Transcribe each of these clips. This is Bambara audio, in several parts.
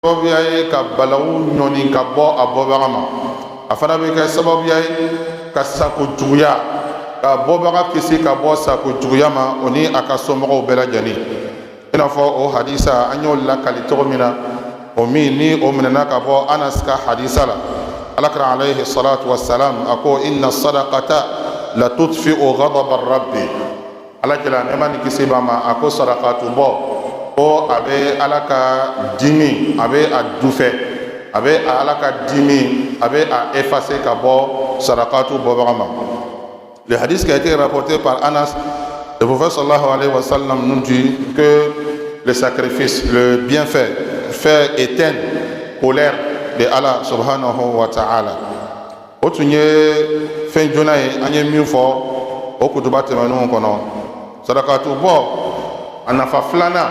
Sababuya ye ka balawu ɲɔni ka bɔ a bɔbaga ma. A fana bɛ kɛ sababuya ye ka sako juguya, ka bɔbaga kisi ka bɔ sako juguya ma, o ni a ka somɔgɔw bɛɛ lajɛlen. I n'a fɔ o hadisa an y'o lakali cogo min na, o min ni o minɛna ka bɔ Anas ka hadisa la, Alakira alayhi salatu wasalam a ko: inna sadaqata la tutfi'u ghadaba rabbi. Ala kira, nɛɛma ni kisi b'a ma, a ko sarakatu bɔ, ko a bɛ Ala ka dimi, a bɛ a dufɛ, a bɛ Ala ka dimi, a bɛ a effacer ka bɔ sarakatu bɔbaga ma. Le hadith qui a été rapporté par Anas, le prophète sallallahu alayhi wa sallam nous dit que le sacrifice, le bienfait, fait éteindre colère de Allah subhanahu wa ta'ala. O tun ye fɛn joona ye an ye min fɔ o kutuba tɛmɛnenw kɔnɔ. Sarakatu bɔ, a nafa filanan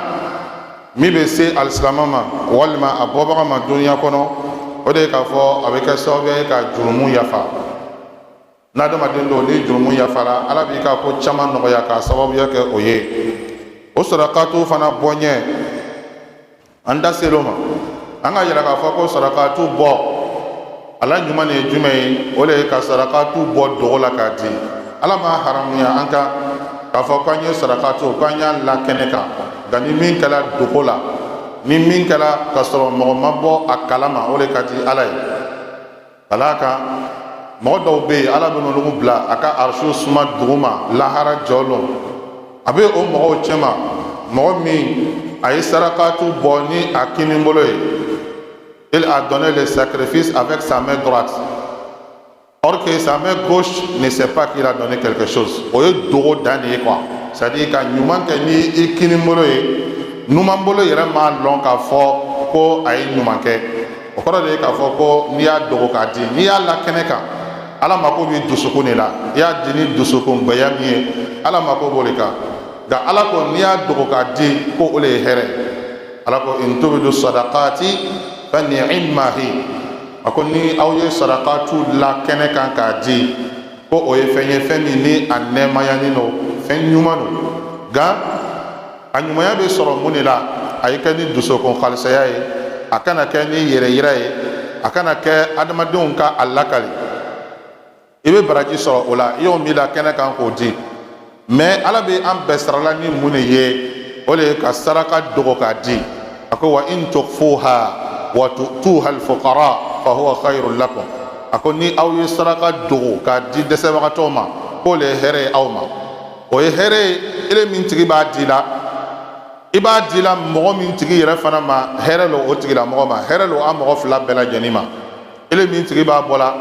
min bɛ se alisilama ma walima a bɔbaga ma duniya kɔnɔ, o de ye k'a fɔ a bɛ kɛ sababu ye ka jurumu yafa. N'adamaden don, ni jurumu yafara, Ala b'i ka ko caman nɔgɔya k'a sababuya kɛ o ye. O sarakatu fana bɔ ɲɛ, an da ser'o ma. An ka yira k'a fɔ ko sarakatu bɔ, ala ɲuman de ye jumɛn ye? O de ye ka sarakatu bɔ dogo la k'a di. Ala m'a haramuya an kan k'a fɔ k'an ye sarakatu, k'an y'a la kɛnɛ kan, nka ni min kɛra dogo la, ni min kɛra k'a sɔrɔ mɔgɔ ma bɔ a kalama, o de ka di Ala ye. Ka d'a kan, mɔgɔ dɔw bɛ yen, Ala bɛ n'olu bila a ka arisiw suma duguma lahara jɔ lon. A bɛ o mɔgɔw cɛma mɔgɔ min a ye sarakatu bɔ ni a kinibolo ye. Il a donné le sacrifice avec sa main droite, or que sa main gauche ne sait pas qu'il a donné quelque chose. O ye dogo dan de ye quoi, c'est à dire ka ɲuman kɛ ni i kinibolo ye, numan bolo yɛrɛ m'a lɔn k'a fɔ ko a ye ɲuman kɛ. O kɔrɔ de ye k'a fɔ ko n'i y'a dogo k'a di, n'i y'a la kɛnɛ kan, Ala mako b'i dusukun de la. I y'a di ni dusukun gbɛya min ye, Ala mako b'o de kan. Nka Ala ko n'i y'a dogo k'a di, ko o de ye hɛrɛ. Ala ko: in tubdu sadaqati fa ni'imma hi. A ko ni aw ye sarakatu la kɛnɛ kan k'a di, ko o ye fɛn ye, fɛn min ni a nɛɛmayanen don, fɛn ɲuman don. Nka a ɲumanya bɛ sɔrɔ mun de la? A ye kɛ ni dusukun kalisaya ye, a kana kɛ ni yɛrɛ yira ye, a kana kɛ adamadenw ka a lakali. I bɛ baraji sɔrɔ o la, i y'o min la kɛnɛ kan k'o di. Mɛ Ala bɛ an bɛɛ sarala ni mun de ye? O de ye ka saraka dogo k'a di. A ko: wa in tukhfuha wa tu'tuha al-fuqara fa huwa khayrun lakum. A ko ni aw ye saraka dogo k'a di dɛsɛbagatɔw ma, k'o le ye hɛrɛ ye aw ma. O ye hɛrɛ ye ele min tigi b'a di la, i b'a di la mɔgɔ min tigi yɛrɛ fana ma, hɛrɛ lo o tigilamɔgɔ ma, hɛrɛ lo an mɔgɔ fila bɛɛ lajɛlen ma. Ele min tigi b'a bɔ la,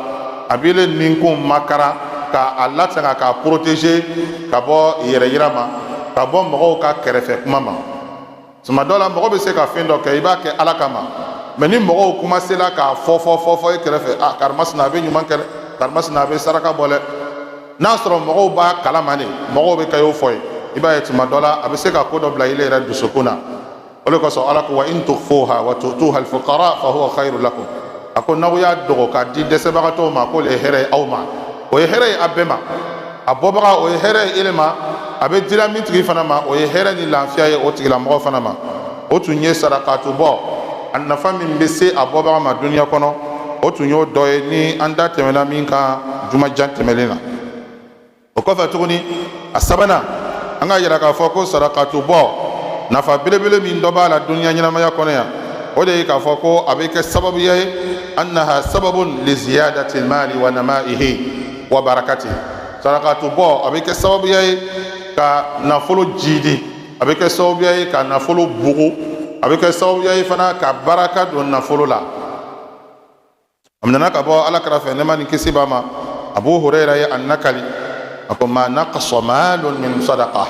a b'ile ninkun makara ka a latanga, k'a protéger ka bɔ yɛrɛ yira ma, ka bɔ mɔgɔw ka kɛrɛfɛ kuma ma. Tuma dɔ la, mɔgɔ bɛ se ka fɛn dɔ kɛ, i b'a kɛ Ala kama, mɛ ni mɔgɔw kuma sela k'a fɔ fɔ fɔ fɔ i kɛrɛfɛ: a karimasina, a bɛ ɲuman kɛ dɛ, karimasina, a bɛ saraka bɔ dɛ. N'a sɔrɔ mɔgɔw b'a kalama de, mɔgɔw bɛ ka y'o fɔ ye, i b'a ye tuma dɔ la, a bɛ se ka ko dɔ bila ile yɛrɛ dusukun na. O de kosɔn Ala ko: wa in tukhfuha wa tu'tuha al-fuqara fa huwa khayrun lakum. A ko n'aw y'a dogo k'a di dɛsɛbagatɔw ma, k'o le ye hɛrɛ ye aw ma. O ye hɛrɛ ye a bɛɛ ma. A bɔbaga, o ye hɛrɛ ye ele ma. A bɛ dila min tigi fana ma, o ye hɛrɛ ni lafiya ye o tigilamɔgɔ fana ma. O tun ye sarakatu bɔ, a nafa min bɛ se a bɔbaga ma duniya kɔnɔ, o tun y'o dɔ ye ni an da tɛmɛna min kan jumajan tɛmɛlen na. O kɔfɛ tuguni, a sabanan, an ka yira k'a fɔ ko sarakatu bɔ nafa belebele min dɔ b'a la duniya ɲɛnamaya kɔnɔ yan, o de ye k'a fɔ ko a bɛ kɛ sababuya ye, annaha sababun li ziyadati mali wa namaihi wa barakati. Sarakatu bɔ, a bɛ kɛ sababuya ye ka nafolo jiidi, a bɛ kɛ sababuya ye ka nafolo bugu, a bɛ kɛ sababuya ye fana ka baraka don nafolo la. A minɛna ka bɔ Ala kira fɛ, nɛɛma ni kisi b'a ma, Abu Hurayra ye a nakali, a ko: ma naqasa malun min sadaqa.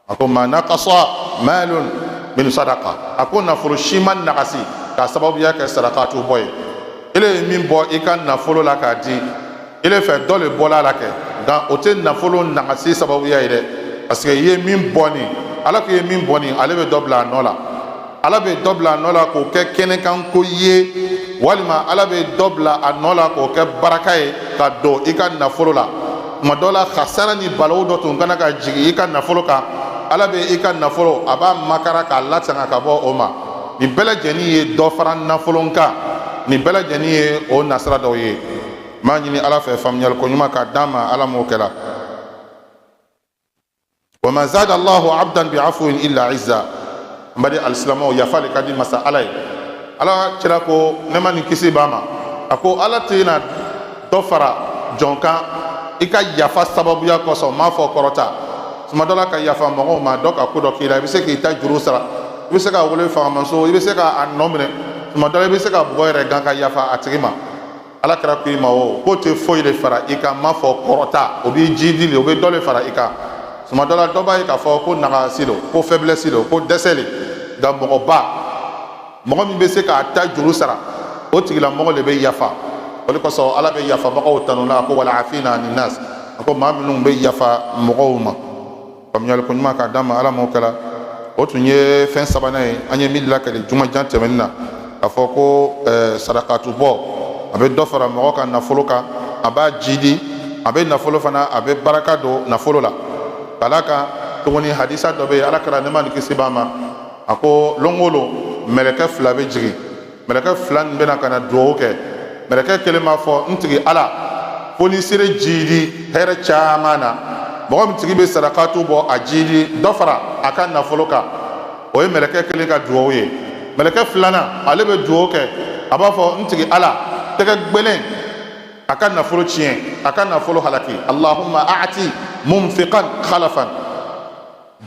A ko: ma naqasa malun min sadaqa. A ko nafolo si ma nagasi k'a sababuya kɛ sarakatu bɔ ye. Ele ye min bɔ i ka nafolo la k'a di, ele fɛ dɔ le bɔla a la kɛ, nka o tɛ nafolo nagasi sababuya ye dɛ, parce que i ye min bɔ nin, Ala ko i ye min bɔ nin, ale bɛ dɔ bila a nɔ la. Ala bɛ dɔ bila a nɔ la k'o kɛ kɛnɛkanko ye, walima Ala bɛ dɔ bila a nɔ la k'o kɛ baraka ye ka don i ka nafolo la. Tuma dɔ la, kasara ni balawu dɔ tun kana ka jigin i ka nafolo kan, Ala bɛ i ka nafolo, a b'a makara k'a latanga ka bɔ o ma. Nin bɛɛ lajɛlen ye dɔ fara nafolo kan, nin bɛɛ lajɛlen ye o nasira dɔw ye. N b'a ɲini Ala fɛ, faamuyali ko ɲuman k'a d'an ma, Ala m'o kɛla. Wa ma zada Allahu abdan bi afwin illa izza. N baden alisilamɛw, yafa de ka di masa Ala ye. Ala kira ko, nɛɛma ni kisi b'a ma, a ko Ala tɛna dɔ fara jɔn kan i ka yafa sababuya kosɔn, m'a fɔ kɔrɔta. Tuma dɔ la, ka yafa mɔgɔw ma, dɔ ka ko dɔ k'i la, i bɛ se k'i ta juru sara, i bɛ se k'a wele fagamaso, i bɛ se k'a nɔ minɛ, tuma dɔ la i bɛ se ka bugɔ yɛrɛ gan ka yafa a tigi ma. Ala kira ko i ma, o k'o tɛ foyi de fara i kan, m'a fɔ kɔrɔta, o b'i jidi de, o bɛ dɔ de fara i kan. Tuma dɔ la, dɔ b'a ye k'a fɔ ko nagasi don, ko faiblesse don, ko dɛsɛ le, nka mɔgɔba, mɔgɔ min bɛ se k'a ta juru sara, o tigilamɔgɔ de bɛ yafa. O de kosɔn Ala bɛ yafabagaw tanu la, a ko wal afina anin nas, a ko maa minnu bɛ yafa mɔgɔw ma. Faamuyali ko ɲuman k'a d'an ma, Ala m'o kɛra. O tun ye fɛn sabanan ye an ye min lakali jumajan tɛmɛnin na, k'a fɔ ko sarakatu bɔ, a bɛ dɔ fara mɔgɔ ka nafolo kan, a b'a jidi, a bɛ nafolo fana, a bɛ baraka don nafolo la. Ka d'a kan tuguni, hadisa dɔ bɛ yen, Ala kira, nɛɛma ni kisi b'a ma, a ko lon o lon, mɛlɛkɛ fila bɛ jigin. Mɛlɛkɛ fila nin bɛna ka na dugawu kɛ. Mɛlɛkɛ kelen b'a fɔ: n tigi Ala, fonisere jidi hɛrɛ caman na, mɔgɔ min tigi bɛ sarakatu bɔ, a jidi dɔ fara a ka nafolo kan. O ye mɛlɛkɛ kelen ka dugawu ye. Mɛlɛkɛ filanan, ale bɛ dugawu kɛ, a b'a fɔ: n tigi Ala, tɛgɛ gbɛlɛn a ka nafolo tiɲɛ, a ka nafolo halaki, allahumma a'ti mumfiqan khalafan.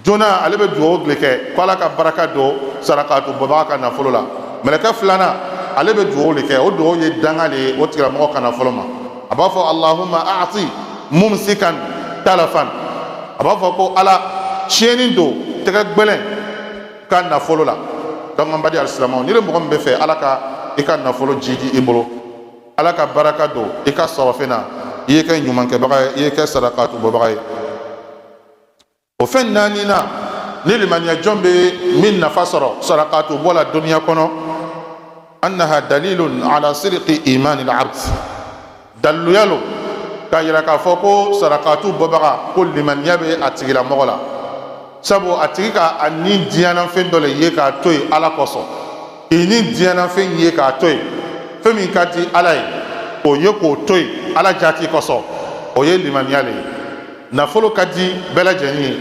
Joona ale bɛ dugawu de kɛ ko Ala ka baraka don sarakatu bɔbaga ka nafolo la. Mɛlɛkɛ filanan, ale bɛ dugawu de kɛ, o dugawu ye danga de ye o tigilamɔgɔ ka nafolo ma. A b'a fɔ: allahumma a'ti mumsikan talafan. A b'a fɔ ko Ala, tiɲɛni don tɛgɛ gbɛlɛn ka nafolo la. Donc an baden alisilamɛw, ni mɔgɔ min bɛ fɛ Ala ka i ka nafolo jidi i bolo, Ala ka baraka don i ka sɔrɔfɛn na, i ye kɛ ɲumankɛbaga ye, i ye kɛ sarakatu bɔbaga ye. O fɛn naani na ni limaniya jɔn bɛ min nafa sɔrɔ sarakatu bɔ la duniya kɔnɔ, annaha dalilun ala sidqi imani al-abd, daliluya lo k'a yira k'a fɔ ko sarakatu bɔbaga, ko limaniya bɛ a tigilamɔgɔ la, sabu a tigi ka a ni diɲɛnafɛn dɔ le ye k'a to yen Ala kosɔn. K'i ni diɲɛnafɛn ye k'a to yen, fɛn min ka di Ala ye, k'o ye k'o to yen Ala jati kosɔn, o ye limaniya le ye. Nafolo ka di bɛɛ lajɛlen ye,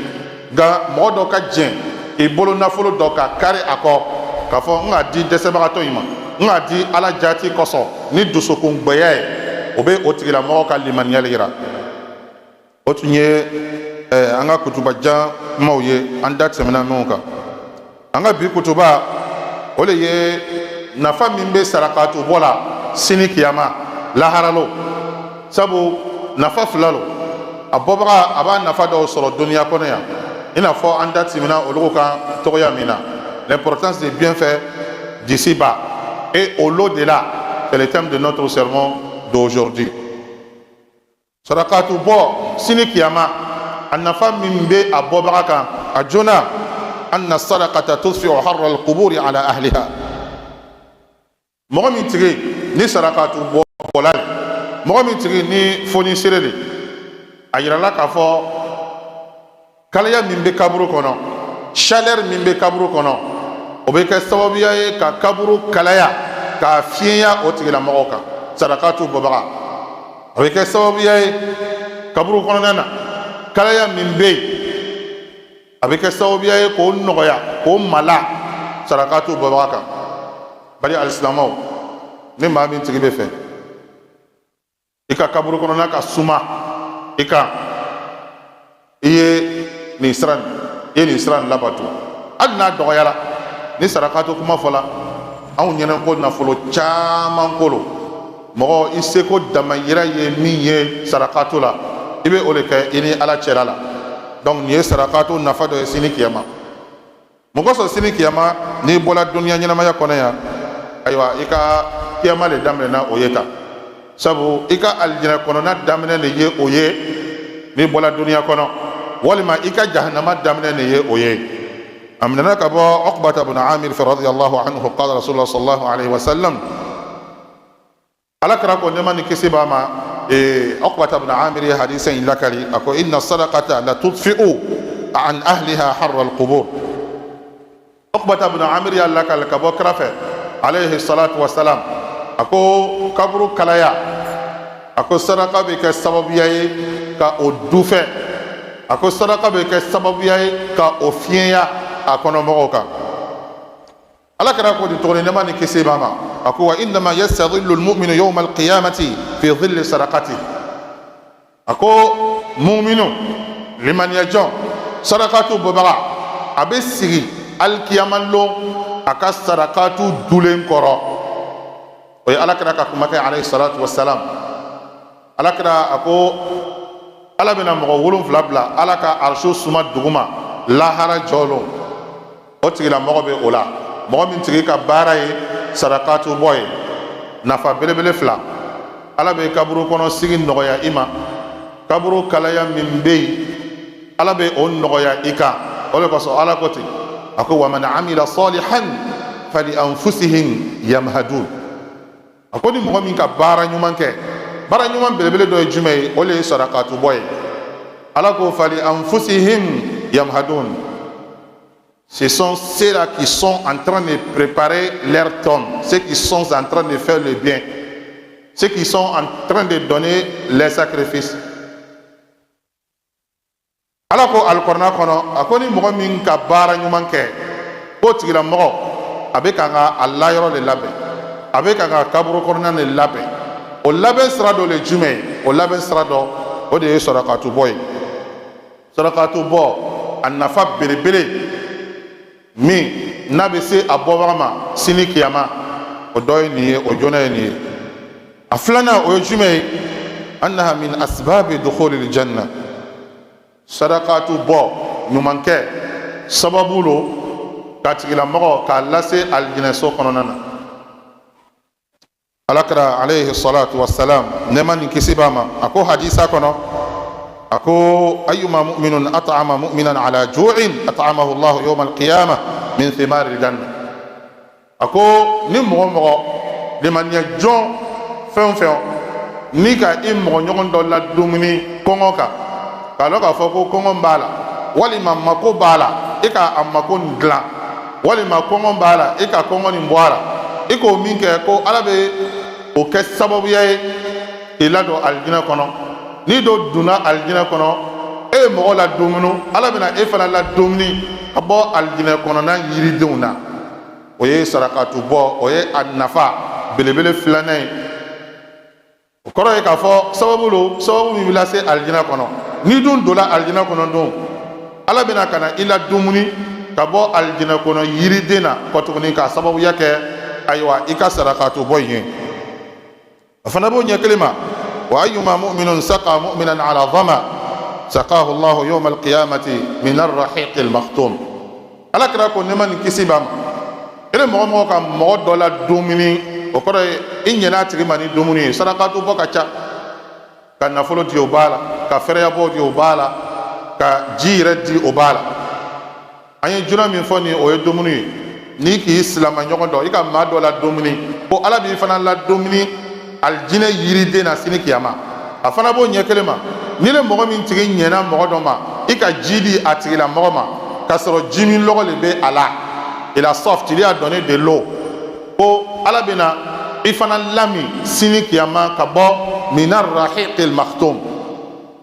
nka mɔgɔ dɔ ka jɛn k'i bolo nafolo dɔ ka kari a kɔ k'a fɔ n k'a di dɛsɛbagatɔ in ma, n k'a di Ala jati kosɔn ni dusukun gbɛya ye, o bɛ o tigilamɔgɔ ka limaniya le yira. O tun ye an ka kutubajan kumaw ye an da tɛmɛna minnu kan. An ka bi kutuba, o de ye nafa min bɛ sarakatu bɔ la sini kiyama laharalo. Sabu nafa fila lo, a bɔbaga a b'a nafa dɔw sɔrɔ duniya kɔnɔ yan, i n'a fɔ an da tɛmɛna olu kan tɔgɔya min na, l'importance des bienfaits d'ici-bas et au l'au-delà, c'est le thème de notre sermon d'aujourd'hui. Sarakatu bɔ sini kiyama, a nafa min bɛ a bɔbaga kan, a joona, anna sadaqata tudfi'u harra al-quburi ala ahliha. Mɔgɔ min tigi ni sarakatu bɔ bɔla le, mɔgɔ min tigi ni fonisere de, a yirala k'a fɔ kalaya min bɛ kaburu kɔnɔ, chaleur min bɛ kaburu kɔnɔ, o bɛ kɛ sababuya ye ka kaburu kalaya, k'a fiɲɛya o tigilamɔgɔw kan. Sarakatu bɔbaga, a bɛ kɛ sababuya ye kaburu kɔnɔna na, kalaya min bɛ yen, a bɛ kɛ sababuya ye k'o nɔgɔya, k'o mala sarakatu bɔbaga kan. Bari alisilamɛw, ni maa min tigi bɛ fɛ i ka kaburu kɔnɔna ka suma i kan, i ye nin sira nin, i ye nin sira nin labato, hali n'a dɔgɔyara. Ni sarakatu kuma fɔla anw ɲɛna ko nafolo caman ko lo, mɔgɔ i seko damayira ye min ye sarakatu la, i bɛ o de kɛ i ni Ala cɛla la. Donc nin ye sarakatu nafa dɔ ye sini kiyama. Mun kosɔn? Sini kiyama, n'i bɔra duniya ɲɛnamaya kɔnɔ yan, ayiwa, i ka kiyama de daminɛna o ye tan, sabu i ka alijinɛ kɔnɔna daminɛ de ye o ye n'i bɔra duniya kɔnɔ, walima i ka jahanama daminɛ de ye o ye. A minɛna ka bɔ Uqbata bin Amir fɛ radiyallahu anhu, qala rasulullah sallallahu alaihi wasallam, Ala kira ko, nɛɛma ni kisi b'a ma, Uqbata bin Amir ye hadisa in lakali, a ko inna sadaqata la tudfi'u an ahliha harra al-qubur. Uqbata bin Amir y'a lakali ka bɔ kira fɛ alayhi salatu wa salam, a ko kaburu kalaya, a ko saraka bɛ kɛ sababuya ye ka o dufɛ, a ko saraka bɛ kɛ sababuya ye ka o fiɲɛya a kɔnɔmɔgɔw kan. Ala kira ko di tuguni, nɛɛma ni kisi b'a ma, a ko wa innama yastadhillu almu'minu yawma alqiyamati fi dhilli sadaqati. A ko muminu, limaniya jɔn, sarakatu bɔbaga, a bɛ sigi alikiyama lon a ka sarakatu dulen kɔrɔ. O ye ala kira ka kuma kɛ alayhi salatu wasalam. Ala kira a ko ala bɛna mɔgɔ 7 bila ala ka arisu suma duguma lahara jɔ lon. O tigilamɔgɔ bɛ o la, mɔgɔ min tigi ka baara ye sarakatu bɔ ye. Nafa belebele fila: ala bɛ kaburu kɔnɔ sigi nɔgɔya i ma, kaburu kalaya min bɛ yen, ala bɛ o nɔgɔya i kan. O de kosɔn ala ko ten, a ko wa man amila salihan fali anfusihim yamhadun. A ko ni mɔgɔ min ka baara ɲuman kɛ, baara ɲuman belebele dɔ ye jumɛn ye? O de ye sarakatu bɔ ye. Ala ko fali anfusihim yamhadun, ce sont ceux-là qui sont en train de préparer leur tombe, ceux qui sont en train de faire le bien, ceux qui sont en train de donner les sacrifices. Ala ko alikɔrɔna kɔnɔ, a ko ni mɔgɔ min ka baara ɲuman kɛ, k'o tigilamɔgɔ a bɛ kan ka a layɔrɔ de labɛn, a bɛ kan ka kaburu kɔnɔna de labɛn. O labɛn sira dɔ de ye jumɛn ye? O labɛn sira dɔ, o de ye sarakatu bɔ ye. Sarakatu bɔ, a nafa belebele min n'a bɛ se a bɔbaga ma sini kiyama, o dɔ ye nin ye, o joona ye nin ye. A filanan, o ye jumɛn ye? Annaha min asbabi dukhulil janna. Sarakatu bɔ, ɲumankɛ sababu lo ka tigilamɔgɔ k'a lase alijinɛso kɔnɔna na. Alakira alayhi salatu wassalam, nɛɛma ni kisi b'a ma, a ko hadisa kɔnɔ, a ko ayyuma mu'minun at'ama mu'minan ala ju'in at'amahu Allahu yawma al-qiyamah min thimari al-janna. A ko ni mɔgɔ mɔgɔ limaniya jɔn fɛn o fɛn ni ka i mɔgɔ ɲɔgɔn dɔ la dumuni kɔngɔ kan, k'a lɔn k'a fɔ ko kɔngɔ b'a la walima mako b'a la, e ka a mako nin dilan, walima kɔngɔ b'a la, e ka kɔngɔ nin bɔ a la, e k'o min kɛ, ko ala bɛ o kɛ sababuya ye k'i ladon alijinɛ kɔnɔ. N'i dɔ donna alijinɛ kɔnɔ, e ye mɔgɔ la dumuni, ala bɛna e fana la dumuni ka bɔ alijinɛ kɔnɔna yiridenw na. O ye sarakatu bɔ, o ye a nafa belebele filanan ye. O kɔrɔ ye k'a fɔ sababu lo, sababu min bɛ lase alijinɛ kɔnɔ. N'i dun donna alijinɛ kɔnɔ dun, ala bɛna ka na i la dumuni ka bɔ alijinɛ kɔnɔ yiriden na kɔtuguni, k'a sababuya kɛ ayiwa i ka sarakatu bɔ yen ye. A fana b'o ɲɛ kelen ma. Wa ayyuma mu'minun saqa mu'minan ala dhama saqahu Allahu yawma al-qiyamati min ar-rahiq al-makhtum. Ala kira ko, nɛɛma ni kisi b'a ma, e ni mɔgɔ mɔgɔ ka mɔgɔ dɔ la dumuni, o kɔrɔ ye i ɲɛna a tigi ma ni dumuni ye. Sarakatu bɔ ka ca: ka nafolo di, o b'a la; ka fɛrɛyabɔ di, o b'a la; ka ji yɛrɛ di, o b'a la. An ye juna min fɔ nin, o ye dumuni ye. N'i k'i silama ɲɔgɔn dɔn, i ka maa dɔ la dumuni, ko ala b'i fana la dumuni alijinɛ yiriden na sini kiyama. A fana b'o ɲɛ kelen ma. Ni le mɔgɔ min tigi ɲɛna mɔgɔ dɔ ma, i ka ji di a tigilamɔgɔ ma k'a sɔrɔ ji min lɔgɔ de bɛ a la, il a soif, tu lui as donné de l'eau, ko ala bɛna i fana lamin sini kiyama ka bɔ mina rahiqil makhtum.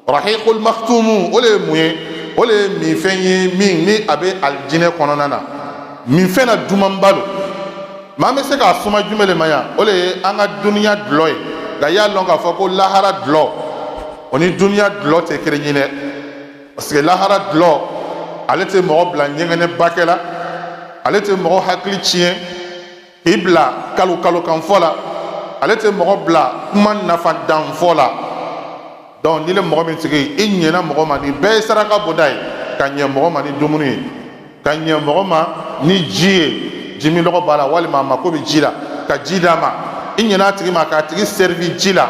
Rahiqul makhtum, o de ye mun ye? O de ye minfɛn ye min ni a bɛ alijinɛ kɔnɔna na, minfɛn na dumanba don. Maa bɛ se k'a suma jumɛn de ma yan? O de ye an ka duniya dulɔ ye. Nka i y'a lɔn k'a fɔ ko lahara dulɔ, o ni duniya dulɔ tɛ kelen ye dɛ, parce que lahara dulɔ, ale tɛ mɔgɔ bila ɲɛgɛnɛba la, ale tɛ mɔgɔ hakili tiɲɛ k'i bila kalo kalo kan fɔ la, ale tɛ mɔgɔ bila kuma nafa dan fɔ la. Donc ni le mɔgɔ min sigi, i ɲɛna mɔgɔ ma, nin bɛɛ ye saraka bɔda ye: ka ɲɛ mɔgɔ ma ni dumuni ye, ka ɲɛ mɔgɔ ma ni ji ye, ji min lɔgɔ b'a la, walima a mako bɛ ji la, ka ji d'a ma, i ɲɛna a tigi ma k'a tigi servi ji la,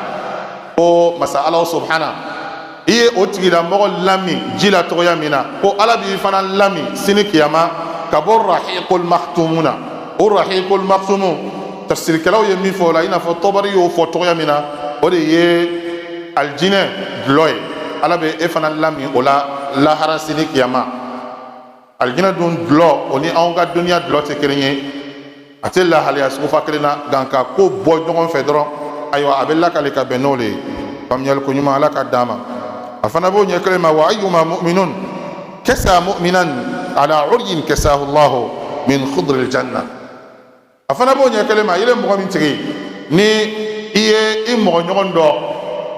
ko masa ala subhana, i ye o tigilamɔgɔ lamin ji la cogoya min na, ko ala b'i fana lamin sini kiyama ka bɔ rahiqul makhtumu na. O rahiqul makhtumu, tafsirikɛlaw ye min fɔ o la, i n'a fɔ tɔbari y'o fɔ cogoya min na, o de ye alijinɛ dulɔ ye. Ala bɛ e fana lamin o la lahara sini kiyama. Alijinɛ dun dulɔ, o ni anw ka duniya dulɔ tɛ kelen ye, a tɛ lahalaya sugufa kelen na, nka ka ko bɔ ɲɔgɔn fɛ dɔrɔn, ayiwa, a bɛ lakale ka bɛn n'o le ye. Faamuyali ko ɲuman, Ala ka d'an ma. A fana b'o ɲɛ kelen ma. Wa ayyuma mu'minun kasa mu'minan ala uryin kasahu Allahu min khudril janna. A fana b'o ɲɛ kelen ma. I ye mɔgɔ min tigi ni i ye i mɔgɔ ɲɔgɔn dɔ,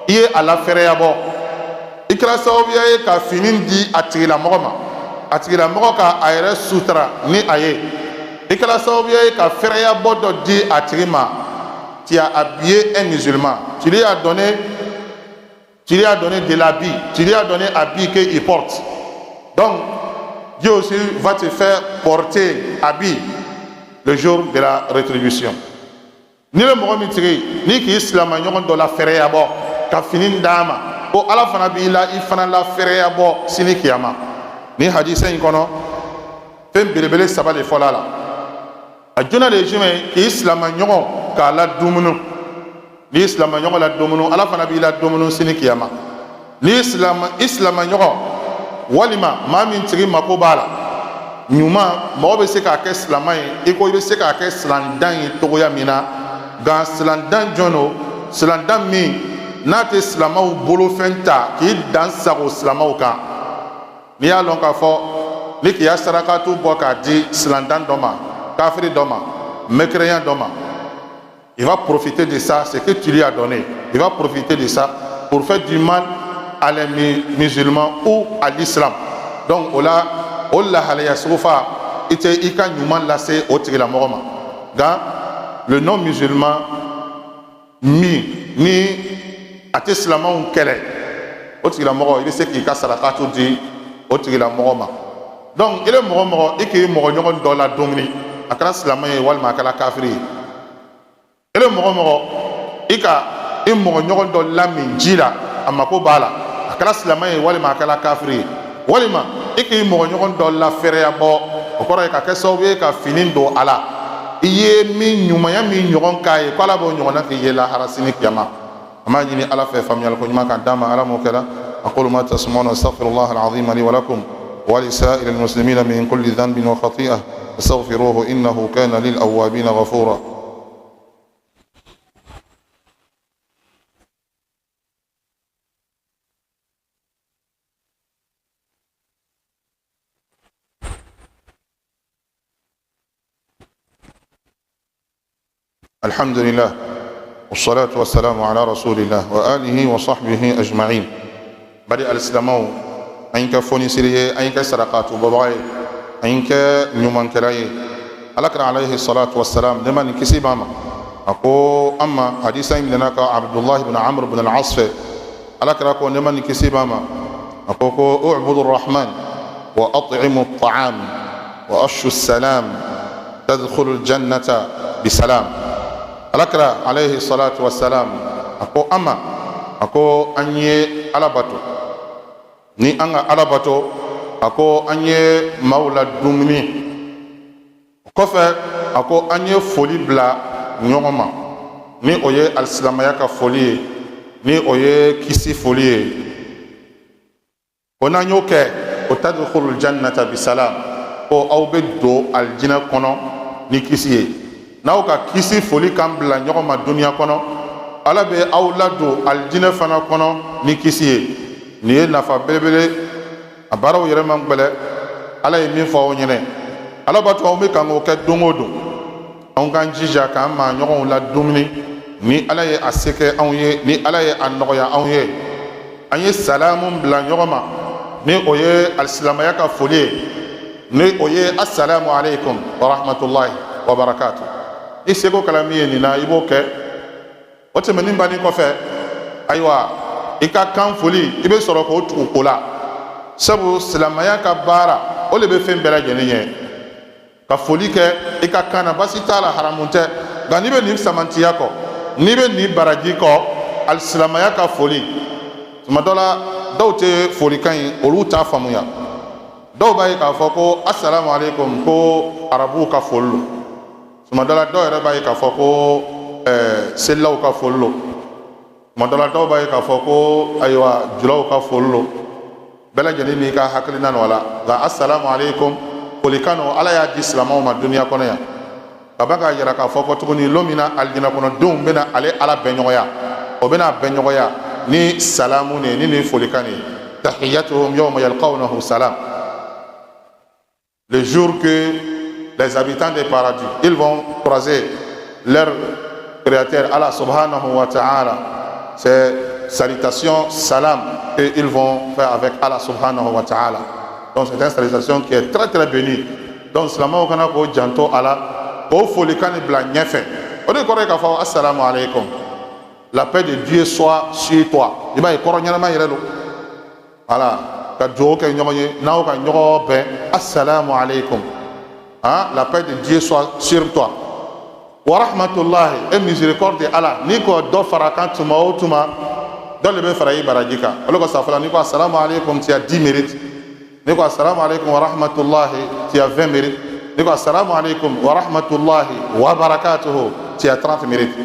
i ye a lafɛrɛya bɔ, i kɛra sababuya ye ka fini di a tigilamɔgɔ ma, a tigilamɔgɔ ka a yɛrɛ sutura ni a ye, i kɛra sababuya ye ka fɛrɛya bɔ dɔ di a tigi ma, tu as habillé un musulman, tu lui as donné de l'habit, tu lui as donné habit qu'il porte. Donc Dieu aussi va te faire porter habit le jour de la rétribution. N'i bɛ mɔgɔ min tigi n'i k'i silama ɲɔgɔn dɔ la fɛrɛya bɔ ka fini d'a ma, ko Ala fana b'i la, i fana la fɛrɛya bɔ sini kiyama. Ni hadisa in kɔnɔ, fɛn belebele saba de fɔla a la. A joona de ye jumɛn ye? K'i silama ɲɔgɔn k'a la dumuni. N'i silama ɲɔgɔn la dumuni, Ala fana b'i la dumuni sini kiyama. N'i silama, i silama ɲɔgɔn walima maa min tigi mako b'a la ɲuman, mɔgɔ bɛ se k'a kɛ silama ye i ko i bɛ se k'a kɛ silandan ye togoya min na. Nka silandan jɔn don? Silandan min n'a tɛ silamaw bolofɛn ta k'i dan sago silamaw kan. N'i y'a lɔn k'a fɔ ni k'i ya sarakatu bɔ k'a di silandan dɔ ma, kafiri dɔ ma, mécréant dɔ ma, il va profiter de ça, ce que tu lui as donné, il va profiter de ça pour faire du mal à les musulmans ou à l'islam. Donc o la, o lahalaya sugu fa, i tɛ i ka ɲuman lase o tigilamɔgɔ ma. Nka le non musulman min ni a tɛ silamɛw kɛlɛ, o tigilamɔgɔ, i bɛ se k'i ka sarakatu di o tigilamɔgɔ ma. Donc i bɛ mɔgɔ mɔgɔ i k'i mɔgɔ ɲɔgɔn dɔ la dumuni, a kɛra silamɛ ye walima a kɛra kafiri ye, i bɛ mɔgɔ mɔgɔ i ka i mɔgɔ ɲɔgɔn dɔ lamin ji la, a mako b'a la, a kɛra silamɛ ye walima a kɛra kafiri ye, walima i k'i mɔgɔ ɲɔgɔn dɔ lafɛrɛya bɔ, o kɔrɔ ye ka kɛ sababu ye ka fini don a la, i ye min ɲumanya min ɲɔgɔn k'a ye, ko Ala b'o ɲɔgɔnna k'i ye lahara sini kiyama. An b'a ɲini Ala fɛ, faamuyali ko ɲuman k'a d'an ma. Ala m'o kɛra. أقول ما تسمعون، أستغفر الله العظيم لي ولكم ولسائر المسلمين من كل ذنب وخطيئة، استغفروه إنه كان للأوابين غفورا. الحمد لله والصلاة والسلام على رسول الله وآله وصحبه أجمعين. Bari alisilamɛw, an kɛ fonisiri ye, an kɛ sarakatu bɔbaga ye, an kɛ ɲumankɛla ye. Ala kira alayhi salatu wassalam, nɛɛma ni kisi b'a ma, a ko an ma, hadisa in minɛna ka Abdullahi ibn Amr ibn al-As fɛ, Ala kira ko, nɛɛma ni kisi b'a ma, a ko ko u'budu rahman wa at'imu at-ta'am wa afshu salam tadkhulu al-jannata bisalam. Ala kira alayhi salatu wassalam a ko an ma, a ko an ye Ala bato, ni an ka Ala bato, a ko an ye maaw la dumuni, o kɔfɛ a ko an ye foli bila ɲɔgɔn ma, ni o ye alisilamaya ka foli ye, ni o ye kisi foli ye, ko n'an y'o kɛ, o tadkhulul jannata bisalam, ko aw bɛ don alijinɛ kɔnɔ ni kisi ye. N'aw ka kisi foli kan bila ɲɔgɔn ma duniya kɔnɔ, Ala bɛ aw ladon alijinɛ fana kɔnɔ ni kisi ye. Nin ye nafa belebele a baaraw yɛrɛ man gbɛlɛ. Ala ye min fɔ aw ɲɛnɛ, Ala b'a to anw bɛ kan k'o kɛ don o don. Anw k'an jija k'an maa ɲɔgɔnw la dumuni, ni Ala ye a se kɛ anw ye, ni Ala ye a nɔgɔya anw ye, an ye salamu bila ɲɔgɔn ma, ni o ye alisilamaya ka foli ye, ni o ye assalamu alaikum wa rahmatullahi wa barakatuh. I seko kɛla min ye nin na, i b'o kɛ. O tɛmɛnin bannen kɔfɛ, ayiwa, i ka kan foli, i bɛ sɔrɔ k'o tugu ko la, sabu silamɛya ka baara o de bɛ fɛn bɛɛ lajɛlen ɲɛ. Ka foli kɛ i ka kan na, basi t'a la, haramu tɛ, nka n'i bɛ nin samantiya kɔ, n'i bɛ nin baraji kɔ, alisilamaya ka foli, tuma dɔ la dɔw tɛ folikan ye, olu t'a faamuya. Dɔw b'a ye k'a fɔ ko asalamu aleykum, ko arabuw ka foli lo. Tuma dɔ la dɔw yɛrɛ b'a ye k'a fɔ ko selilaw ka foli lo. Tuma dɔ la dɔw b'a ye k'a fɔ ko ayiwa, julaw ka foli lo. Bɛɛ lajɛlen n'i ka hakilina nɔ la. Nka asalamu aleykum Folikan o, Ala y'a di silamɛw ma duniya kɔnɔ yan ka ban k'a yira k'a fɔ ko tuguni lon min na alijinɛ kɔnɔdenw bɛna ale Ala bɛn ɲɔgɔnya, o bɛna bɛn ɲɔgɔnya ni salamu de ye, ni nin folikan de ye: tahiyyatuhum yawma yalqawnahu salam. Le jour que les habitants des paradis, ils vont croiser leur créateur Allah subhanahu wa ta'ala, c'est salutation salam qu'ils vont faire avec Allah subhanahu wa ta'ala. Donc c'est une salutation qui est très très bénie. Donc silamɛw kana k'o janto a la, k'o folikan nin bila ɲɛfɛ. O de kɔrɔ ye k'a fɔ assalamu alaikum, la paix de Dieu soit sur toi. I b'a ye, kɔrɔ ɲɛnama yɛrɛ don. Voilà, ka dugawu kɛ ɲɔgɔn ye n'aw ka ɲɔgɔn bɛn, assalamu alaikum, hein, la paix de Dieu soit sur toi, wa rahmatullahi, et miséricorde de Ala. N'i ko dɔ fara kan tuma o tuma, dɔ de bɛ fara i baraji kan. O de ko safala, n'i ko assalamu alaikum, tu as 10 mérites. N'i ko assalamu alaikum wa rahmatullahi, tu as 20 mérites. N'i ko assalamu alaikum wa rahmatullahi wa barakatuhu, tu as 30 mérites.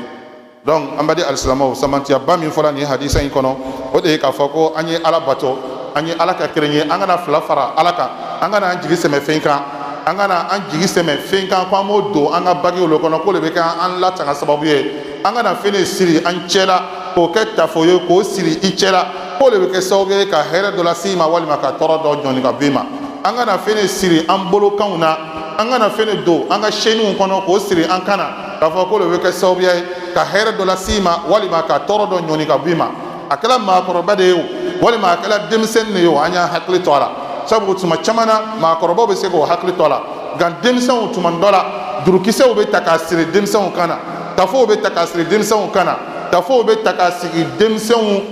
Donc an b'a di alisilamɛw, samantiyaba min fɔra nin hadisa in kɔnɔ, o de ye k'a fɔ ko an ye Ala bato, an ye Ala ka kelen ye, an kana fila fara Ala kan, an kana an jigi sɛmɛ fɛn kan, an kana an jigi sɛmɛ fɛn kan ko an b'o don an ka bagiw le kɔnɔ, k'o de bɛ kɛ an latanga sababu ye. An kana fɛn de siri an cɛ la k'o kɛ tafo ye, k'o siri i cɛ la, k'o de bɛ kɛ sababu ye ka hɛrɛ dɔ lase i ma walima ka tɔɔrɔ dɔ ɲɔni ka bɔ i ma. An kana fɛn de siri an bolokanw na, an kana fɛn de don an ka chaînew kɔnɔ k'o siri an kan na k'a fɔ k'o de bɛ kɛ sababu ye ka hɛrɛ dɔ lase i ma walima ka tɔɔrɔ dɔ ɲɔni ka bɔ i ma. A kɛra maakɔrɔba de ye o, walima a kɛra denmisɛnnin de ye o, an y'an hakili to a la, sabu tuma caman na maakɔrɔbaw bɛ se k'o hakili to a la, nka denmisɛnw, tuma dɔ la jurukisɛw bɛ ta k'a siri denmisɛnw kan na, tafow bɛ ta k'a siri denmisɛnw kan na, tafow bɛ ta k'a sigi denmisɛnw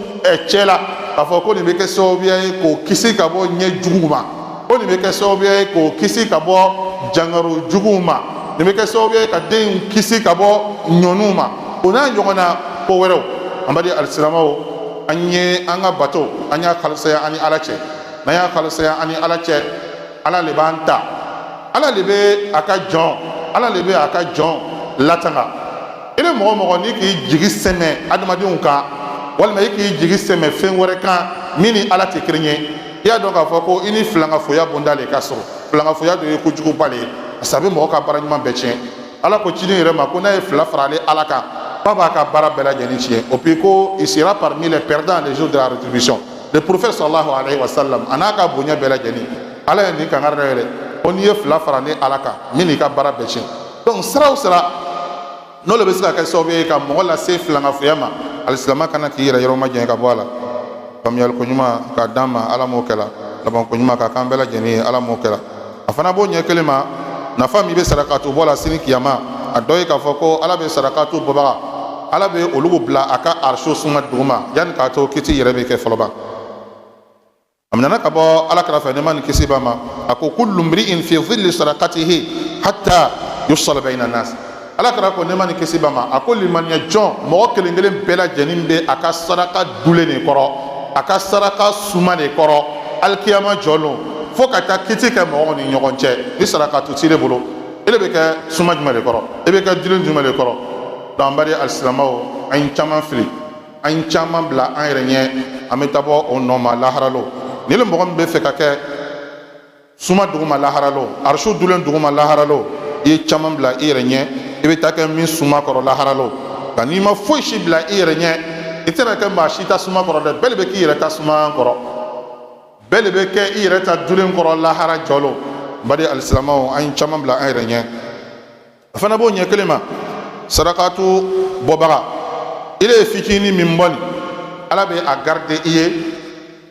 cɛ la k'a fɔ ko nin bɛ kɛ sababuya ye k'o kisi ka bɔ ɲɛ juguw ma, ko nin bɛ kɛ sababuya ye k'o kisi ka bɔ jangaro juguw ma, nin bɛ kɛ sababuya ye ka den kisi ka bɔ ɲɔniw ma, o n'a ɲɔgɔnna ko wɛrɛw. An b'a di alisilamɛw, an ye an ka bato, an y'a kalisaya an ni Ala cɛ. N'an y'a kalisaya an ni Ala cɛ, Ala le b'an ta, Ala le bɛ a ka jɔn, Ala le bɛ a ka jɔn latanga. I ni mɔgɔ mɔgɔ n'i k'i jigi sɛmɛ adamadenw kan, walima i k'i jigi sɛmɛ fɛn wɛrɛ kan min ni Ala tɛ kelen ye, i y'a dɔn k'a fɔ ko i ni filankafoya bonda le ka sɔrɔ. Filankafoya dɔ ye kojuguba le ye, parce que a bɛ mɔgɔ ka baara ɲuman bɛɛ tiɲɛ. Ala ko ciden yɛrɛ ma ko n'a ye fila fara ale Ala kan, k'a b'a ka baara bɛɛ lajɛlen tiɲɛ. O puis ko il sera parmi les perdants les jours de la rétribution. Le prophète sallallahu alayhi wa sallam, a n'a ka bonya bɛɛ lajɛlen, Ala ye nin kankari da yɛrɛ ko n'i ye fila fara ne Ala kan, min n'i ka baara bɛɛ tiɲɛ. Donc sira o sira n'o de bɛ se ka kɛ sababu ye ka mɔgɔ lase filankafoya ma, alisilama kana k'i yɛrɛ yɔrɔ ma janya ka bɔ a la. Faamuyali ko ɲuman k'a d'an ma, Ala m'o kɛla. Labanko ɲuman k'a k'an bɛɛ lajɛlen ye, Ala m'o kɛla. A fana b'o ɲɛ kelen ma, nafa min bɛ sarakatu bɔ la sini kiyama, a dɔ ye k'a fɔ ko Ala bɛ sarakatu bɔbaga, Ala bɛ olu bila a ka ariso suma duguma yanni k'a to kiti yɛrɛ bɛ kɛ fɔlɔba. A minɛna ka bɔ Ala kɛrɛfɛ, nɛɛma ni kisi b'a ma, a ko kullu mri'in fi dhilli sadaqatihi hatta yufsala bayna nas. Ala kɛra ko, nɛɛma ni kisi b'a ma, a ko limaniya jɔn mɔgɔ kelen kelen bɛɛ lajɛlen bɛ a ka saraka dulen de kɔrɔ, a ka saraka suma de kɔrɔ alikiyama jɔ lon, fo ka taa kiti kɛ mɔgɔw ni ɲɔgɔn cɛ. Ni saraka tu t'i bolo, e de bɛ kɛ suma jumɛn de kɔrɔ? E bɛ kɛ dilen jumɛn de kɔrɔ? Donc an b'a di alisilamɛw, an ye caman fili, an ye caman bila an yɛrɛ ɲɛ, an bɛ taa bɔ o nɔ ma laharalo. Ni le mɔgɔ min bɛ fɛ ka kɛ suma duguma laharalo, arisu dulen duguma laharalo, i ye caman bila i yɛrɛ ɲɛ, i bɛ taa kɛ min suma kɔrɔ laharalo. Nka n'i ma foyi si bila i yɛrɛ ɲɛ, i tɛna kɛ maa si ta suma kɔrɔ dɛ. Bɛɛ de bɛ k'i yɛrɛ ta suma kɔrɔ, bɛɛ de bɛ kɛ i yɛrɛ ta dulen kɔrɔ lahara jɔlo. N baden alisilamɛw, an ye caman bila an yɛrɛ ɲɛ. A fana b'o ɲɛ kelen ma, sarakatu bɔbaga, i ye fitinin min bɔ nin, Ala bɛ a garder i ye,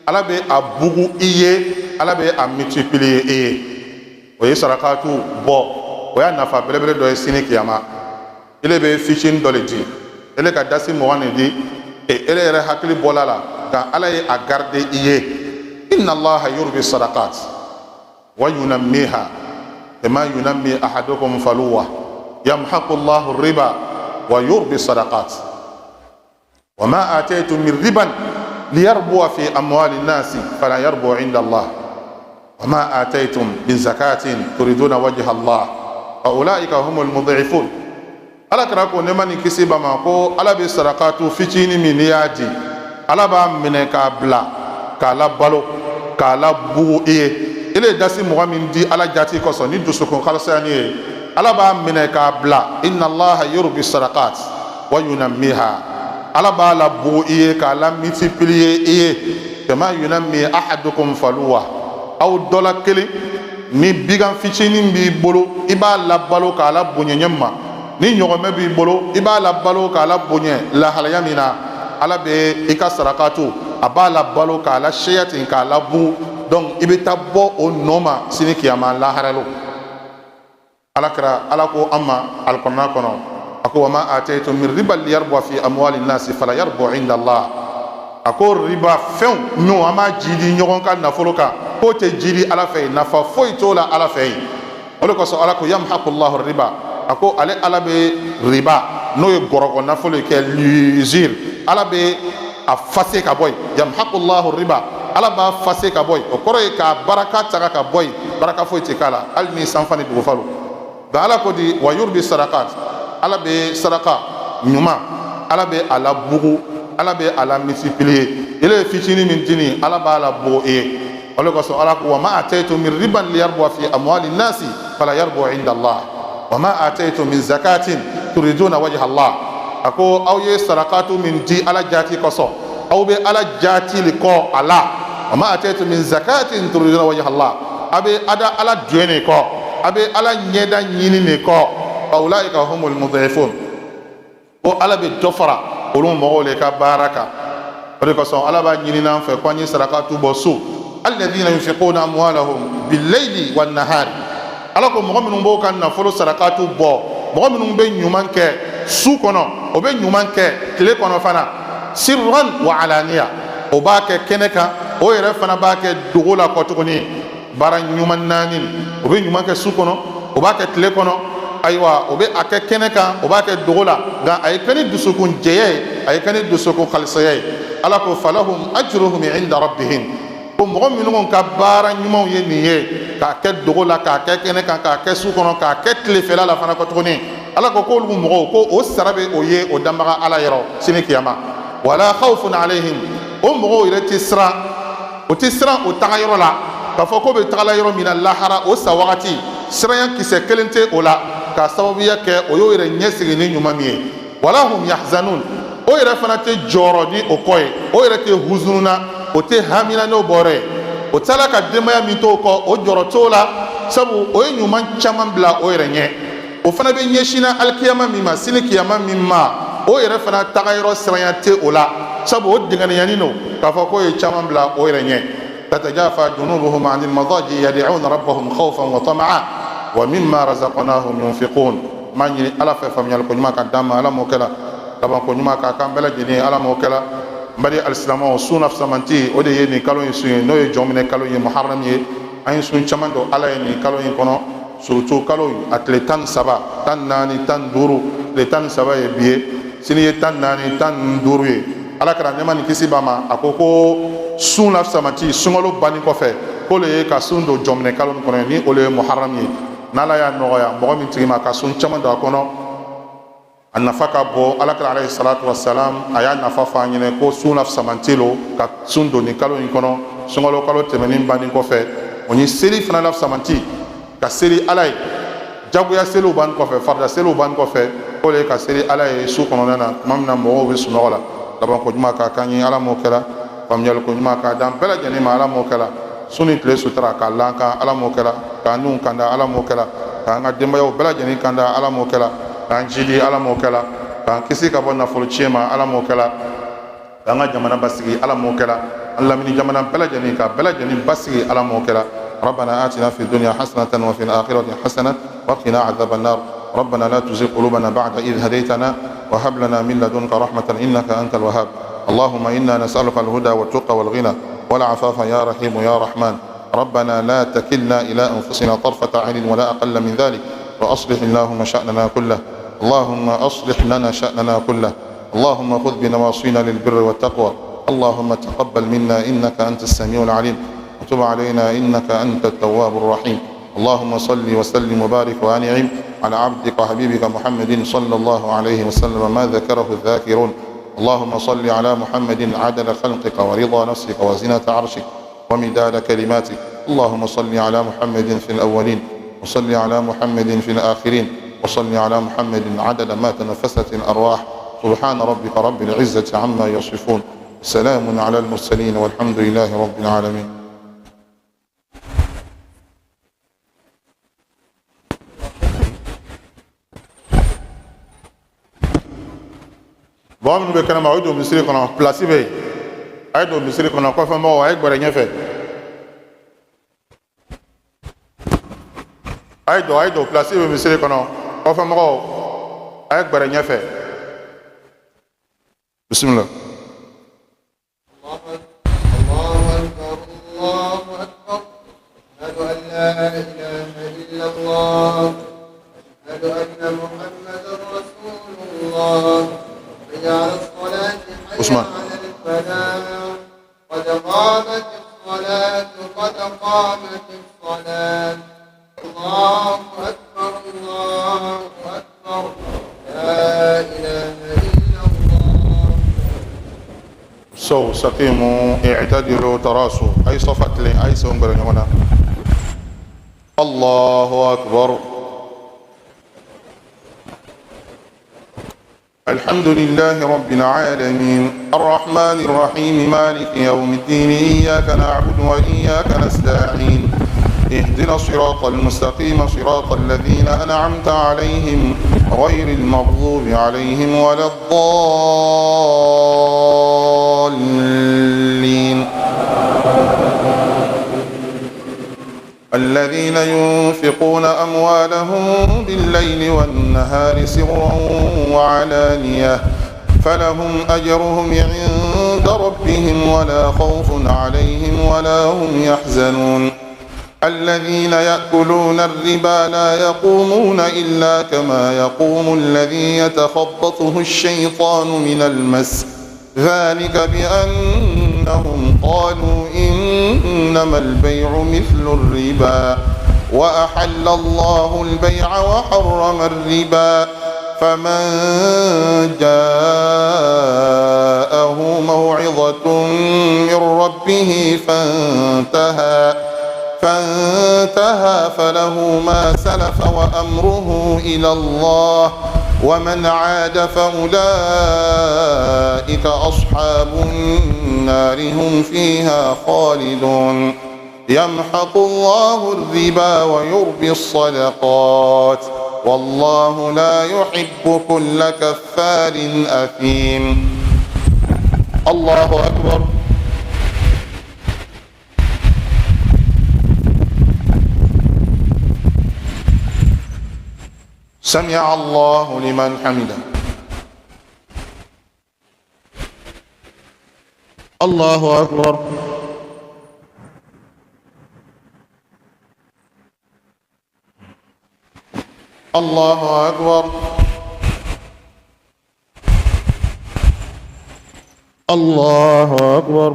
Ala bɛ a bugu i ye, Ala bɛ a multiplier i ye. O ye sarakatu bɔ, o y'a nafa belebele dɔ ye sini kiyama. Ele bɛ fitinin dɔ de di, ele ka dasi 20 de di, e ele yɛrɛ hakili bɔla la, nka Ala ye a garder i ye. Inna allaha yurbi sadaqat wa yunammiha kama yunammi ahadukum faluwa yamhaqu allahu riba wa yurbi sadaqat wa ma ataytum min riban liyarbuwa fi amwali nnasi fala yarbu inda allah wa ma ataytum min zakatin turiduna wajha allah fa ulaika humul mudhifun. Ala kɛra ko, nɛɛma ni kisi b'a ma, ko Ala bɛ sarakatu fitinin min n'i y'a di, Ala b'a minɛ k'a bila k'a labalo, k'a labugu i ye. Ele ye dasi 20 min di Ala jati kosɔn ni dusukun kalisayani ye, Ala b'a minɛ k'a bila. Inna Allaha yurbi sadaqat wa yunammiha, Ala b'a la bugu i ye k'a la multiplier i ye. Kama yunammi ahadukum faluwa, aw dɔ la kelen ni bigan fitinin b'i bolo, i b'a labalo k'a la bonya ɲɛ ma. Ni ɲɔgɔmɛ b'i bolo, i b'a labalo k'a la bonya lahalaya min na, Ala bɛ i ka sarakatu, a b'a labalo k'a la seya ten, k'a labu. Donc i bɛ taa bɔ o nɔ ma sini kiyama lahara lo. Ala kɛra Ala ko an ma alikɔrɔna kɔnɔ, a ko wa ma ataytum min riba liyarbu fi amwali nasi fala yarbu inda Allah. A ko riba fɛnw ɲɔ an b'a jidi ɲɔgɔn ka nafolo kan, k'o tɛ jidi Ala fɛ yen, nafa foyi t'o la Ala fɛ yen. O de kosɔn Ala ko yamhaqu Allahu riba, a ko ale Ala bɛ riba, n'o ye gɔrɔgɔ nafolo ye, kɛ l'usure, Ala bɛ a fase ka bɔ yen. Yamhaqu Allahu riba, Ala b'a fase ka bɔ yen. O kɔrɔ ye k'a baraka taga ka bɔ yen, baraka foyi tɛ k'a la, hali ni sanfa ni dugufa lo. Nka Ala ko di wa yurbi sadakat, Ala bɛ saraka ɲuman, Ala bɛ a labugu, Ala bɛ a la multiplier. Ele ye fitinin min di nin, Ala b'a labugu i ye. O de kosɔn Ala ko wa ma ataytum min riban liyarbu fi amwali nasi fala yarbu inda Allah wa ma ataytum min zakatin turiduna wajha Allah. A ko aw ye sarakatu min di Ala jaati kosɔn, aw bɛ Ala jaati le kɔ a la. Wa ma ataytum min zakatin turiduna wajha Allah, a bɛ ada Ala dɔn de kɔ, a bɛ Ala ɲɛda ɲini de kɔ. Fa ulaika humul mudhifun, ko Ala bɛ dɔ fara olu mɔgɔw le ka baara kan. O de kosɔn Ala b'a ɲini n'an fɛ ko an ye sarakatu bɔ su. Alladhina yunfiquna amwalahum billayli wan nahari, Ala ko mɔgɔ minnu b'o ka nafolo sarakatu bɔ, mɔgɔ minnu bɛ ɲuman kɛ su kɔnɔ, o bɛ ɲuman kɛ tile kɔnɔ fana, sirran wa alaniya, o b'a kɛ kɛnɛ kan, o yɛrɛ fana b'a kɛ dogo la kɔ tuguni. Baara ɲuman naani, o bɛ ɲuman kɛ su kɔnɔ, o b'a kɛ tile kɔnɔ, ayiwa o bɛ a kɛ kɛnɛ kan, o b'a kɛ dogo la, nka a ye kɛ ni dusukun jɛya ye, a ye kɛ ni dusukun kalisaya ye. Ala ko falahum ajruhum inda rabbihim, ko mɔgɔ minnu ka baara ɲumanw ye nin ye, k'a kɛ dogo la, k'a kɛ kɛnɛ kan, k'a kɛ su kɔnɔ, k'a kɛ tilefɛla la fana kɔ tuguni, Ala ko k'olu mɔgɔw ko o sara bɛ o ye o danbaga Ala yɔrɔ sini kiyama. Wala khawfun alayhim, o mɔgɔw yɛrɛ tɛ siran, o tɛ siran o taga yɔrɔ la, k'a fɔ k'o bɛ tagala yɔrɔ min na lahara, o sa wagati siranya kisɛ kelen tɛ o la, k'a sababuya kɛ o y'o yɛrɛ ɲɛsigi ni ɲuman min ye. Wala hum yahzanun, o yɛrɛ fana tɛ jɔrɔ ni o kɔ ye, o yɛrɛ tɛ huzununa, o tɛ hamina n'o bɔrɛ ye. O taara ka denbaya min t'o kɔ, o jɔrɔ t'o la, sabu o ye ɲuman caman bila o yɛrɛ ɲɛ. O fana bɛ ɲɛsinna alikiyama min ma, sini kiyama min ma, o yɛrɛ fana tagayɔrɔ siranya tɛ o la, sabu o dɛngɛniyani don k'a fɔ k'o ye caman bila o yɛrɛ ɲɛ. Tatajafa junubuhum anil madaji yad'una rabbahum khawfan wa tama'a wa mimma razaqnahum yunfiqun. M'a ɲini Ala fɛ faamuyali ko ɲuman ka d'an ma, Ala m'o kɛla labanko ɲuman k'a k'an bɛɛ lajɛlen ye, Ala m'o kɛla. N baden alisilamɛw, sun na fisamanti o de ye nin kalo in sun ye, n'o ye jɔnminɛ kalo ye, muharram ye. An ye sun caman don Ala ye nin kalo in kɔnɔ, surtout kalo in a tile 13, 14, 15. Tile 13 ye bi ye, sini ye 14, 15 ye. Ala kɛra nɛɛma ni kisi b'a ma, a ko ko sun la fisamanti sunkalo banni kɔfɛ, k'o le ye ka sun don jɔnminɛ kalo in kɔnɔ, ni o le ye muharram ye. N'Ala y'a nɔgɔya mɔgɔ min tigi ma ka sun caman don a kɔnɔ, a nafa ka bon. Ala kɛra alayhi salatu wasalam, a y'a nafa fɔ an ɲɛna ko sun la fisamanti lo ka sun don nin kalo in kɔnɔ, sunkalo kalo tɛmɛnen banni kɔfɛ. O ni seli fana la fisamanti, ka seli Ala ye, jagoya seliw banni kɔfɛ, farida seliw banni kɔfɛ, o le ye ka seli Ala ye su kɔnɔna na, tuma min na mɔgɔw bɛ sunɔgɔ la. Labanko ɲuman k'a kan ye, Ala m'o kɛla. Faamuyali ko ɲuman k'a d'an bɛɛ lajɛlen ma, Ala m'o kɛla. Su ni tile sutura k'a lan kan, Ala m'o kɛla. K'an niw kanda, Ala m'o kɛla. K'an ka denbayaw bɛɛ lajɛlen kanda, Ala m'o kɛla. K'an jidi, Ala m'o kɛla. K'an kisi ka bɔ nafolo tiɲɛ ma, Ala m'o kɛla. K'an ka jamana basigi, Ala m'o kɛla. An lamini jamana bɛɛ lajɛlen, ka bɛɛ lajɛlen basigi, Ala m'o kɛla. ربنا آتنا في الدنيا حسنة وفي الآخرة حسنة وقنا عذاب النار. ربنا لا تزغ قلوبنا بعد إذ هديتنا وهب لنا من لدنك رحمة إنك أنت الوهاب. اللهم إنا نسألك الهدى والتقى والغنى والعفاف يا رحيم يا رحمن. ربنا لا تكلنا إلى أنفسنا طرفة عين ولا أقل من ذلك، وأصلح اللهم شأننا كله. اللهم أصلح لنا شأننا كله. اللهم خذ بنواصينا للبر والتقوى. اللهم تقبل منا إنك أنت السميع العليم، وتب علينا إنك أنت التواب الرحيم. اللهم صل وسلم وبارك وأنعم على عبدك وحبيبك محمد صلى الله عليه وسلم ما ذكره الذاكرون. اللهم صل على محمد عدد خلقك ورضا نفسك وزنة عرشك ومداد كلماتك. اللهم صل على محمد في الأولين، وصل على محمد في الآخرين، وصل على محمد عدد ما تنفست الأرواح. سبحان ربك رب العزة عما يصفون، سلام على المرسلين، والحمد لله رب العالمين. Mɔgɔ minnu bɛ kɛnɛma, o ye don misiri kɔnɔ, pilasi bɛ yen, a ye don misiri kɔnɔ. Kɔfɛmɔgɔw, a ye gbɛrɛ ɲɛfɛ, a ye don, a ye don, pilasi bɛ misiri kɔnɔ. Kɔfɛmɔgɔw, a ye gbɛrɛ ɲɛfɛ. Bisimila. Usman. قد قامت الصلاة، قد قامت الصلاة، الله أكبر، الله أكبر، لا إله إلا الله. استووا، استقيموا، اعتدلوا، تراصوا، أي صفت لي أي سنقر هنا. الله أكبر. الحمد لله رب العالمين، الرحمن الرحيم، مالك يوم الدين، إياك نعبد وإياك نستعين، اهدنا الصراط المستقيم، صراط الذين أنعمت عليهم غير المغضوب عليهم ولا الضالين. الذين ينفقون أموالهم بالليل والنهار سرا وعلانية فلهم أجرهم عند ربهم ولا خوف عليهم ولا هم يحزنون. الذين يأكلون الربا لا يقومون إلا كما يقوم الذي يتخبطه الشيطان من المس، ذلك بأنهم قالوا إنما البيع مثل الربا وأحل الله البيع وحرم الربا، فمن جاءه موعظة من ربه فانتهى فله ما سلف وأمره إلى الله، ومن عاد فأولئك أصحاب النار هم فيها خالدون. يمحق الله الربا ويربي الصدقات والله لا يحب كل كفار أثيم. الله أكبر. سمع الله لمن حمده. الله أكبر. الله أكبر. الله أكبر.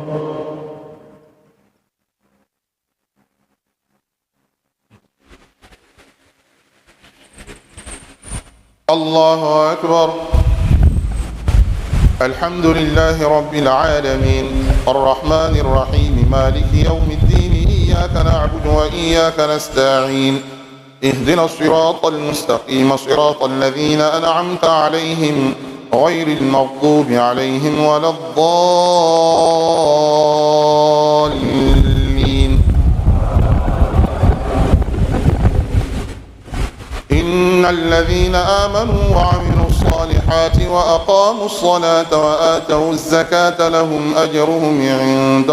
الله أكبر. الحمد لله رب العالمين، الرحمن الرحيم، مالك يوم الدين، إياك نعبد وإياك نستعين، اهدنا الصراط المستقيم، صراط الذين أنعمت عليهم غير المغضوب عليهم ولا الضالين. إن الذين آمنوا وعملوا الصالحات وأقاموا الصلاة وآتوا الزكاة لهم أجرهم عند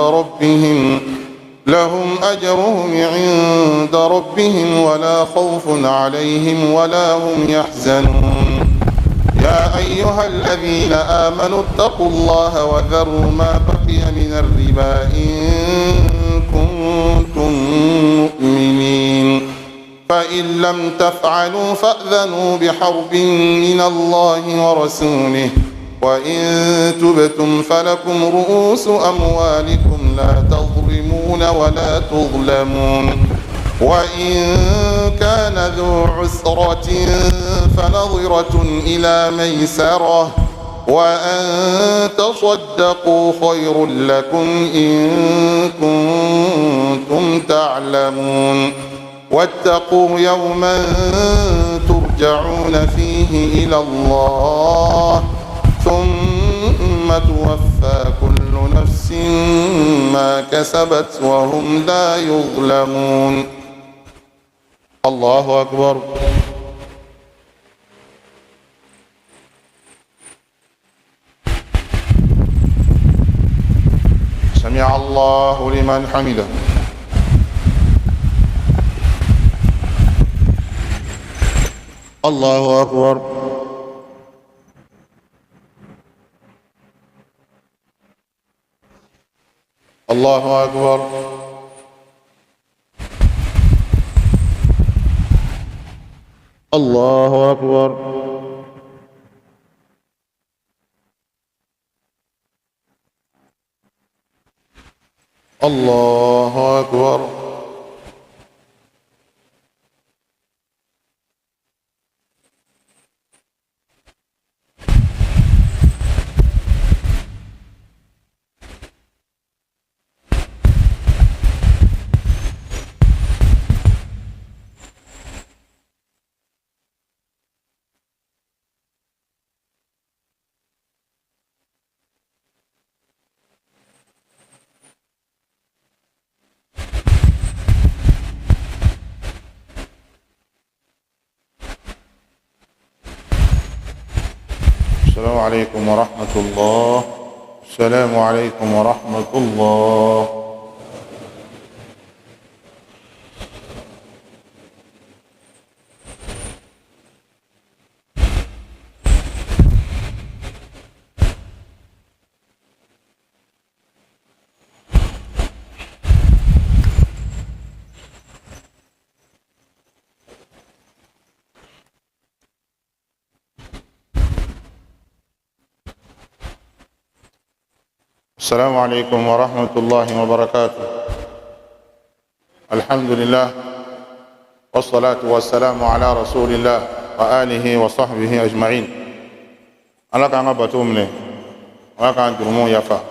ربهم ولا خوف عليهم ولا هم يحزنون. يا أيها الذين آمنوا اتقوا الله وذروا ما بقي من الربا إن كنتم مؤمنين، فإن لم تفعلوا فأذنوا بحرب من الله ورسوله، وإن تبتم فلكم رؤوس أموالكم لا تظلمون ولا تظلمون. وإن كان ذو عسرة فنظرة إلى ميسرة، وأن تصدقوا خير لكم إن كنتم تعلمون واتقوا يوما ترجعون فيه إلى الله ثم توفى كل نفس ما كسبت وهم لا يظلمون. الله أكبر. سمع الله لمن حمده. الله أكبر. الله أكبر. الله أكبر. الله أكبر. السلام عليكم ورحمة الله. السلام عليكم ورحمة الله. السلام عليكم ورحمة الله وبركاته. الحمد لله والصلاة والسلام على رسول الله وآله وصحبه أجمعين. Ala k'an ka bato minɛ, Ala k'an jurumu yafa.